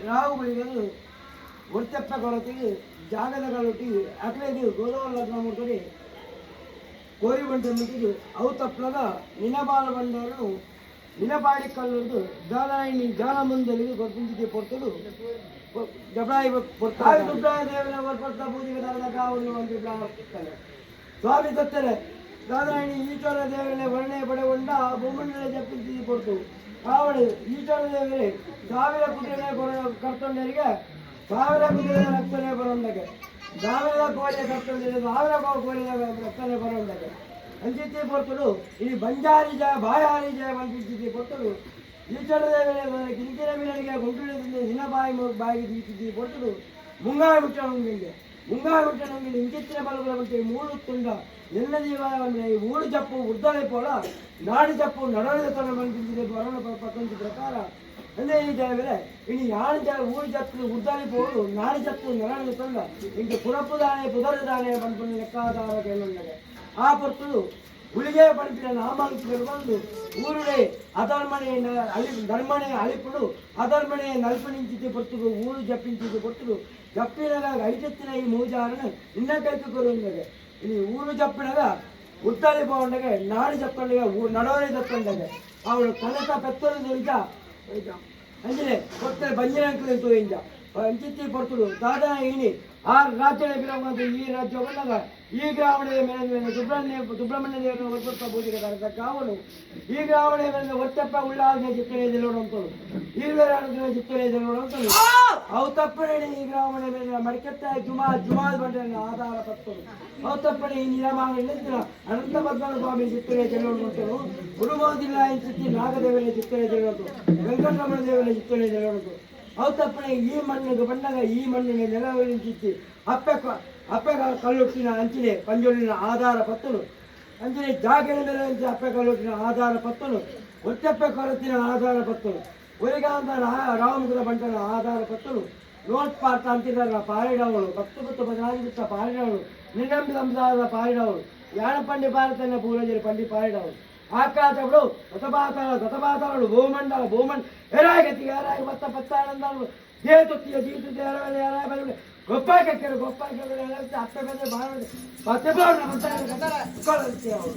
ರಾಹುಗಳಿಗೆ ಒರ್ತಪ್ಪ ಕೊರತೆಗೆ ಜಾಗದ ಕಲೊಟ್ಟಿಗೆ ಅಕ್ಲೇದು ಗೋದಾವರಿ ಲಗ್ನ ಮಾಡ್ತಾರೆ. ಕೋರಿ ಬಂಟನಿಗೆ ಅವು ತಪ್ಪಲದ ನಿನಬಾಲ ಬಂಡಾರನು ನಿನಪಾಡಿ ಕಲ್ಲುದು ದಾದಾಯಿನಿ ಜಾನ ಮುಂದಲಿಗೆ ಗೊತ್ತಿಂಚಿದೆ ಪೊರ್ತುಡು ಜಬಳಾಯಿ ಪೊರ್ತಾಯಿ ದುಡ್ಡಾಯ ದೇವನ ವರ್ಪರ್ತ ಪೂಜೆಗೆ ದಾದ ಕಾವನ್ನು ಒಂದು ಸ್ವಾಮಿ ದತ್ತರೆ ದಾದಾಯಿನಿ ಈಶ್ವರ ದೇವರನೆ ವರ್ಣೆ ಪಡೆಗೊಂಡ ಭೂಮಂಡಲ ಜಪ್ಪಿಂಚಿದೆ ಪೊರ್ತು ಕಾವಡು ಈಶ್ವರ ದೇವರೇ ಸಾವಿರ ಕುದುರೆ ಕರ್ತೊಂಡರಿಗೆ ಸಾವಿರ ಕುದುರೆ ರಕ್ತನೆ ಬರೋಂದಗೆ, ಸಾವಿರದ ಕೋರಿಯ ಕರ್ತೊಂಡರಿಗೆ ಸಾವಿರ ಕೋರಿಯ ರಕ್ತನೆ ಬರೋಂದಗೆ. ಅಂಚಿತಿ ಪೊರ್ತುಡು ಈ ಬಂಜಾರಿ ಜಯ ಬಾಯಾರಿ ಜಯ ಬಂತಿದ್ದಿ ಪೊರ್ತುಡು ಈಶ್ವರ ದೇವರೇ ಕಿಂಕಿನ ಮಿಲನಿಗೆ ಗುಂಟುಳಿದಿಂದ ದಿನ ಬಾಯಿ ಬಾಯಿಗೆ ದೀತಿದ್ದಿ ಪೊರ್ತುಡು ಮುಂಗಾಯ ಮುಟ್ಟಣಂಗಿಗೆ ಮುಂಗಾಯ ಮುಟ್ಟಣಂಗಿಗೆ ಇಂಚಿತ್ತಿನ ಬಲಗಳ ಬಂತೆ ಮೂಳು ತುಂಡ ಎಲ್ಲ ಜೀವ ಈ ಊಳು ಜಪ್ಪು ಉದ್ದಲೆ ಪೋಳ ನಾಡು ಜಪ್ಪು ನಡವಳಿದ ತೊಡ ಬಂತಿದ್ದೆ ಬರೋಣ ಪಕ್ಕಂತ ಪ್ರಕಾರ. ಅಂದ್ರೆ ಈ ದೇವರೇ ಇನ್ನು ಯಾರು ಜ ಊರು ಜತ್ತು ಉದ್ದಾಲಿ ಪೋಡು ನಾಡು ಜತ್ತು ನರಳಿದ ತೊಂಡ ಇಂಕ ಪುರಪ್ಪುದಾನೆ ಪುದರುದಾನೆ ಬಂದು ಲೆಕ್ಕಾದಾರ ಕೇಳುಂಡಗೆ. ಆ ಪೊರ್ತುಡು ಗುಳಿಗೆ ಪಡಿಪಿನ ನಾಮಾಂಕಿತರು ಬಂದು ಊರುಡೆ ಅಧರ್ಮಣೆ ಅಳಿ ಧರ್ಮಣೆ ಅಳಿಪುಡು ಅಧರ್ಮಣೆ ನಲ್ಪು ನಿಂಚಿತಿ ಪೊರ್ತುಡು ಊರು ಜಪ್ಪಿಂಚಿತಿ ಪೊರ್ತುಡು ಜಪ್ಪಿನಗ ಐಟೆತ್ತಿನ ಈ ಮೂಜಾರನ ನಿನ್ನ ಕೈಕು ಕೊರುಂದಗೆ. ಇಲ್ಲಿ ಊರು ಜಪ್ಪಿನಗ ಉತ್ತಾಳಿ ಪೋಂಡಗೆ ನಾಡು ಜಪ್ಪಂಡಗೆ ಊರು ನಡವರೆ ಜಪ್ಪಂಡಗೆ ಅವಳು ಕನಕ ಪೆತ್ತಲು ದುರಿಜ ಅಂಜನೆ ಕೊತ್ತಲೆ ಬಂಜನ ತೋಯಿಂಜ ಅಂಚಿತ್ತಿ ಪೊರ್ತುಡು ದಾದಾ ಇನಿ ಆರು ರಾಜ್ಯಗಳ ಬಿರಂಗಂತ ಈ ರಾಜ್ಯ ಬಂದಾಗ ಈ ಗ್ರಾಮಣೆಯ ಮೇಲೆ ಸುಬ್ರಹ್ಮಣ್ಯ ಸುಬ್ರಹ್ಮಣ್ಯ ದೇವರ ಒಪ್ಪತ್ತ ಪೂಜೆಗೆ ಕಾವಲು ಈ ಗ್ರಾಮಣೆಯ ಮೇಲೆ ಒಟ್ಟಪ್ಪ ಉಳ್ಳಾದ ಚಿತ್ತನೆ ಜಲ್ಲೋಡಂತಳು ಈರ್ವೇರಾದ ಚಿತ್ತನೆ ಜಲ್ಲೋಡಂತಳು ಅವು ತಪ್ಪಣೆ ಈ ಗ್ರಾಮಣೆ ಮೇಲೆ ಮಡಿಕೆತ್ತ ಜುಮಾ ಜುಮಾದ ಬಂಡ ಆಧಾರ ಪತ್ತಳು ಅವು ತಪ್ಪಣೆ ಈ ನಿಯಮಾನ ಅನಂತ ಪದ್ಮನಾಭ ಸ್ವಾಮಿ ಚಿತ್ತನೆ ಜಲ್ಲೋಡಂತಳು ಉಡುಮೋದಿಲ್ಲ ಚಿತ್ತಿ ನಾಗದೇವನ ಚಿತ್ತನೆ ಜಲ್ಲೋದು ವೆಂಕಟರಮಣ ದೇವನ ಚಿತ್ತನೆ ಜಲ್ಲೋಡಂತು ಅವು ತಪ್ಪಣೆ ಈ ಮಣ್ಣಿಗೆ ಬಂದಾಗ ಈ ಮಣ್ಣಿನ ನೆಲವಿಂಚಿತ್ತಿ ಅಪ್ಪೆ ಅಪ್ಪೆ ಕಲ್ಲುಟ್ಟಿನ ಅಂಚಿನೆ ಪಂಜೋಳಿನ ಆಧಾರ ಪತ್ತಲು ಅಂಚಿನೆ ಜಾಗೆನ ಮೇಲೆ ಅಂಚೆ ಅಪ್ಪೆ ಕಲ್ಲುಟ್ಟಿನ ಆಧಾರ ಪತ್ತಲು ಒಟ್ಟಪ್ಪೆ ಕೊರತಿನ ಆಧಾರ ಪತ್ತಲು ಒರಿಗಾಂತ ರಾಮುಖದ ಬಂಟನ ಆಧಾರ ಪತ್ತಲು ನೋಟ್ ಪಾರ್ತ ಅಂತಿದಾರ ಪಾರಿಡವಳು ಭಕ್ತ ಭಕ್ತ ಬದಲಾಗಿ ಪಾರಿಡವಳು ನಿನ್ನಂಬಿ ಸಂಸಾರದ ಪಾರಿಡವಳು ಯಾಣ ಪಂಡಿ ಭಾರತನ ಪೂರ್ವಜರು ಪಂಡಿ ಪಾರಿಡವಳು ಆಕಾಶಗಳು ಶತಪಾತಾಳ ಶತಪಾತಾಳು ಭೂಮಂಡಲ ಭೂಮಂಡ ಎರಾಗತಿ ಎರಾಗಿ ಬತ್ತ ಪತ್ತಾನಂದಳು ದೇತುತ್ತಿಯ ಜೀತು ದೇರವಲೆ ಎರಾಯ ಬಲ ಗೊಪ್ಪ ಕೆಕ್ಕರು ಗೊಪ್ಪ ಕೆಕ್ಕರು ಅತ್ತೆ ಬಂದೆ ಬಾಳ ಪತ್ತೆ ಬಾಳ ಅವಳು.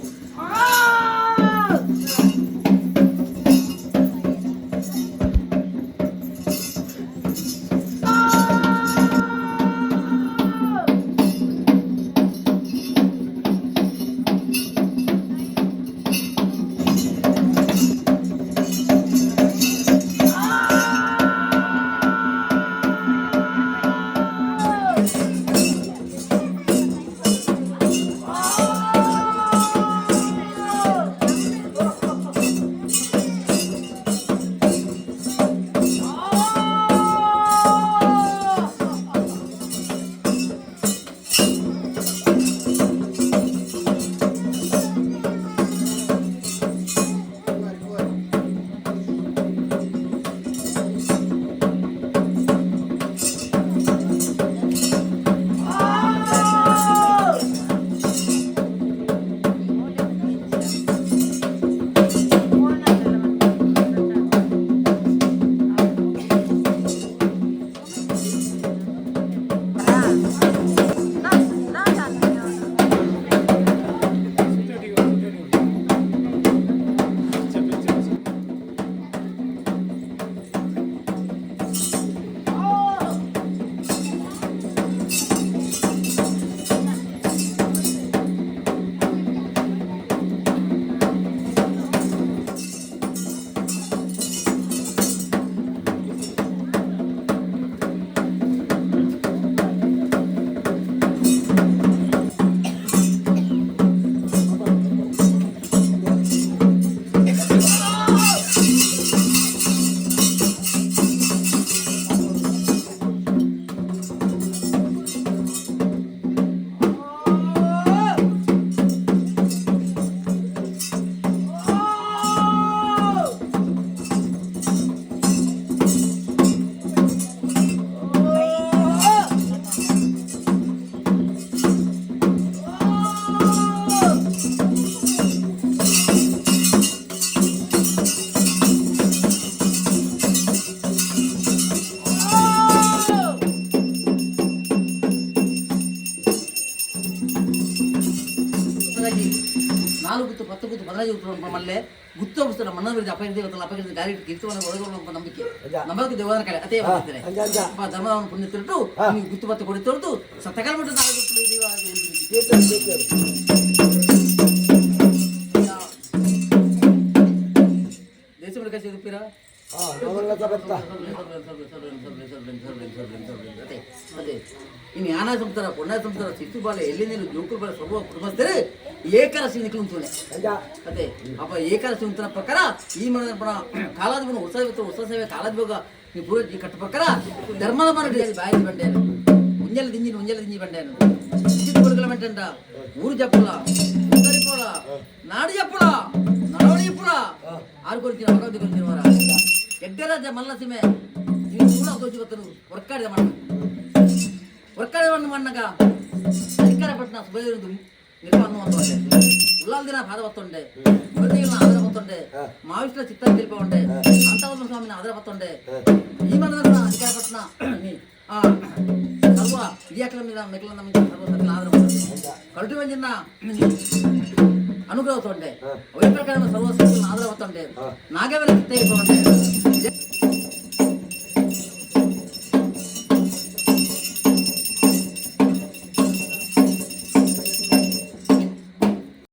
15 ಮಲ್ಲೆ ಗುತ್ತ ಪುಸ್ತಕ ಮಣ್ಣದ ಅಪಕೀರ್ತಿ ಗೊತ್ತಲ್ಲ, ಅಪಕೀರ್ತಿ ಗಾಳಿ ಕೀರ್ತವನ ಒಳಗೆ ನಂಬಿಕೆ ಅಜ್ಜ. ನಮ್ಮದಕ್ಕೆ ದೇವರ ಕಲೆ ಅದೇ ಬಂದಿದ್ದಾರೆ. ಅಂಜ ಅಂಜ. ಧರ್ಮವನ್ನು ಪುಣ್ಯ ತಿರುಟು ನೀವು ಗುತ್ತು ಬತ್ತ ಕೊಡಿ ತೊರೆದು ಸತಕಾಲ ಮಟ್ಟ ನಾವು ಗುತ್ತು ಇದೀವ ಅದು ಒಂದು ರೀತಿ. ಕೀರ್ತನೆ ಕೀರ್ತನೆ. ದೇಶ ಬಿಡಕ ಸಿಗುತ್ತೀರಾ? ನವರಸ ಬೆತ್ತ. ಅದೇ ಅದೇ ಇನ್ನು ಯಾನ ಸಂತಾರ ಪೊಣ್ಣ ಸಂತಾರ ಸಿಟ್ಟು ಬಾಲೆ ಎಲ್ಲಿ ನೀರು ಜೋಕುರು ಬಾಲೆ ಸರ್ವ ಕುಟುಂಬಸ್ಥರು ಏಕರಸಿ ನಿಕ್ಲು ಅಂಜ. ಅದೇ ಅಪ್ಪ ಏಕರಸಿ ಉಂತನ ಪ್ರಕಾರ ಈ ಮನದ ಪಣ ಕಾಲಾದ ಹೊಸ ಹೊಸ ಸೇವೆ ಕಾಲಾದ ಭೋಗ ನೀವು ಪೂರ ಈ ಕಟ್ಟ ಪ್ರಕಾರ ಧರ್ಮದ ಮನ ಬಾಯಿ ಬಂಡೇನು ಉಂಜಲ ದಿಂಜಿನ ಉಂಜಲ ದಿಂಜಿ ಬಂಡೇನು ವಿದ್ಯುತ್ ಕೊಡುಗಲ ಮೆಂಟಂಡ ಊರು ಜಪ್ಪುಲ ಉತ್ತರಿಪೋಲ ನಾಡು ಜಪ್ಪುಲ ನಡವಳಿ ಇಪ್ಪುಲ ಆರು ಕೊಡ್ತೀನಿ ಭಗವತಿ ಕೊಡ್ತೀನಿ ವರ ಎಡ್ಡರಾಜ ಮಲ್ಲ ಸೀಮೆ ನೀವು ಕೂಡ ತೋಚಿ ಗೊತ್ತನು ವರ್ಕಾಡಿದ ಮಣ್ಣ ವರ್ಕಾಡಿದ ಮಣ್ಣು ಮಣ್ಣಗ ಅಧಿಕಾರ ಪಟ್ಟಣ ಸುಬೈದು ನಿರ್ಮಾಣ ಅಂತ ಉಳ್ಳಾಲ್ ದಿನ ಪಾದ ಬತ್ತೊಂಡೆ ಮೃತಿಗಳನ್ನ ಆದರ ಬತ್ತೊಂಡೆ ಮಾವಿಷ್ಣ ಚಿತ್ತ ತಿಳಿಪ ಉಂಡೆ ಅಂತವನ ಸ್ವಾಮಿನ ಆದರ ಬತ್ತೊಂಡೆ ಈ ಮನದ ಅಧಿಕಾರ ಪಟ್ಟಣ ಆ ಸರ್ವ ಹಿರಿಯಾಕಲ మీద ಮೆಕ್ಕಲ ನಮ್ಮ ಸರ್ವ ಸಕಲ ಆದರ ಬತ್ತೊಂಡೆ ಕಲ್ಟು ಮಂಜಿನ ಅನುಗ್ರಹ ತೊಂಡೆ ಅವೇ ಪ್ರಕಾರ ಸರ್ವ ಸಕಲ ಆದರ ಬತ್ತೊಂಡೆ ನಾಗವೇಲ ಚಿತ್ತ ಇಪ್ಪ ಉಂಡೆ.